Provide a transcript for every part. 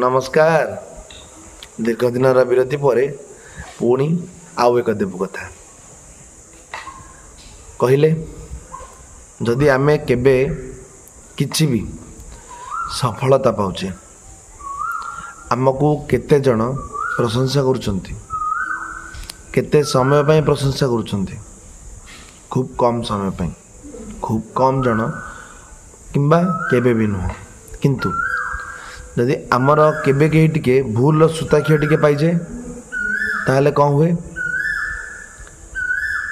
ନମସ୍କାର। ଦୀର୍ଘ ଦିନର ବିରତି ପରେ ପୁଣି ଆଉ ଏକ ଦେବୁ କଥା କହିଲେ, ଯଦି ଆମେ କେବେ କିଛି ବି ସଫଳତା ପାଉଛେ, ଆମକୁ କେତେ ଜଣ ପ୍ରଶଂସା କରୁଛନ୍ତି, କେତେ ସମୟ ପାଇଁ ପ୍ରଶଂସା କରୁଛନ୍ତି? ଖୁବ୍ କମ୍ ସମୟ ପାଇଁ, ଖୁବ୍ କମ୍ ଜଣ କିମ୍ବା କେବେ ବି ନୁହଁ। କିନ୍ତୁ ଯଦି ଆମର କେବେ କେହି ଟିକେ ଭୁଲର ସୂତାଖିଅ ଟିକେ ପାଇଯାଏ, ତାହେଲେ କ'ଣ ହୁଏ?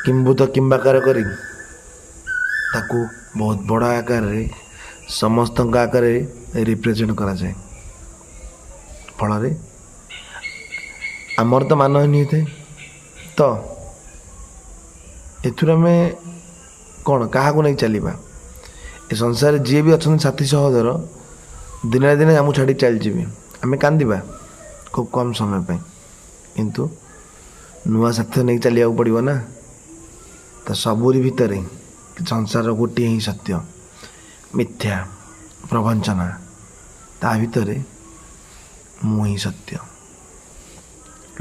କିମ୍ଭୂତ କିମ୍ବାକାର କରି ତାକୁ ବହୁତ ବଡ଼ ଆକାରରେ ସମସ୍ତଙ୍କ ଆଗରେ ରିପ୍ରେଜେଣ୍ଟ କରାଯାଏ। ଫଳରେ ଆମର ତ ମାନହାନି ହୋଇଥାଏ। ତ ଏଥିରୁ ଆମେ କ'ଣ କାହାକୁ ନେଇ ଚାଲିବା? ଏ ସଂସାରରେ ଯିଏ ବି ଅଛନ୍ତି ସାଥୀ ସହୋଦର, ଦିନେ ନା ଦିନେ ଆମକୁ ଛାଡ଼ି ଚାଲିଯିବେ। ଆମେ କାନ୍ଦିବା ଖୁବ୍ କମ୍ ସମୟ ପାଇଁ, କିନ୍ତୁ ନୂଆ ସାଥୀ ନେଇକି ଚାଲିବାକୁ ପଡ଼ିବ ନା। ତ ସବୁରି ଭିତରେ ସଂସାରର ଗୋଟିଏ ହିଁ ସତ୍ୟ, ମିଥ୍ୟା ପ୍ରବଞ୍ଚନା, ତା ଭିତରେ ମୁଁ ହିଁ ସତ୍ୟ।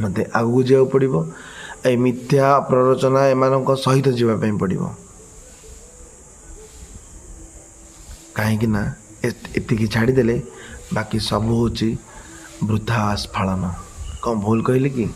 ମୋତେ ଆଗକୁ ଯିବାକୁ ପଡ଼ିବ, ଏ ମିଥ୍ୟା ପ୍ରରୋଚନା ଏମାନଙ୍କ ସହିତ ଯିବା ପାଇଁ ପଡ଼ିବ। କାହିଁକି ନା ଏତିକି ଛାଡ଼ିଦେଲେ ବାକି ସବୁ ହେଉଛି ବୃଥା ଆସ୍ଫାଳନ। କ'ଣ ଭୁଲ କହିଲି କି?